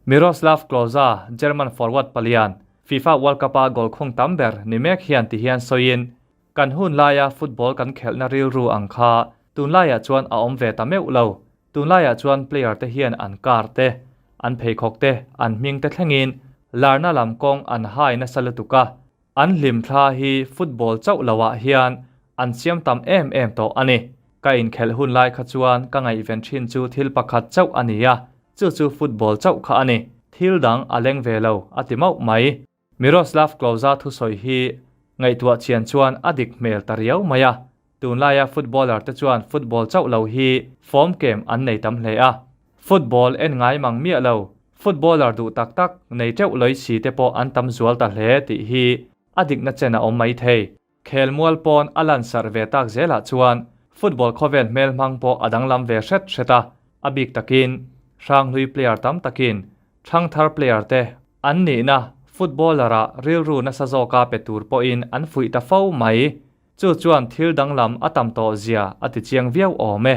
Miroslav Klose, German forward palian, FIFA World Cup-a goal khung tam ber ni mek hian ti hian sawiin, Kan hun laia football kan khelhna rilru ang kha tunlaiah chuan a awm ve ta meuh lo. Tunlaiah chuan player te hian an car te, an pheikhawk te, an hming te thlengin larna lam kawng an hai nasa lutuk a. An hlimthla hi football chauh loah hian an siam tam em em tawh a ni. Ka inkhelh hun lai kha chuan ka ngaihven thin chu thil pakhat chauh a ni a, chu chu football chauh kha a ni. Thil dang a leng ve lo, a ti mauh mai. Miroslav Klose thusawi hi ngaihtuah chian chuan a dik hmel ta riau mai a, tunlaia footballer te chuan football chauh lo hi form kem an nei tam hle a. Football en ngai mang miah lo, footballer duh tak tak nei teuh lawih si te pawh an tam zual ta hle tih hi a dikna chen a awm mai thei. Khelmual pawn a lansarh ve tak zelah chuan football khawvel hmelhmang pawh a danglam ve hret hret a, a bik takin Hranghlui player tam takin Thangthar player te an nihna footballer ah rilru nasa zawka pe tur pawhin an fuih ta fo mai. Chu chuan thil danglam a tam tawh zia a ti chiang viau awm e.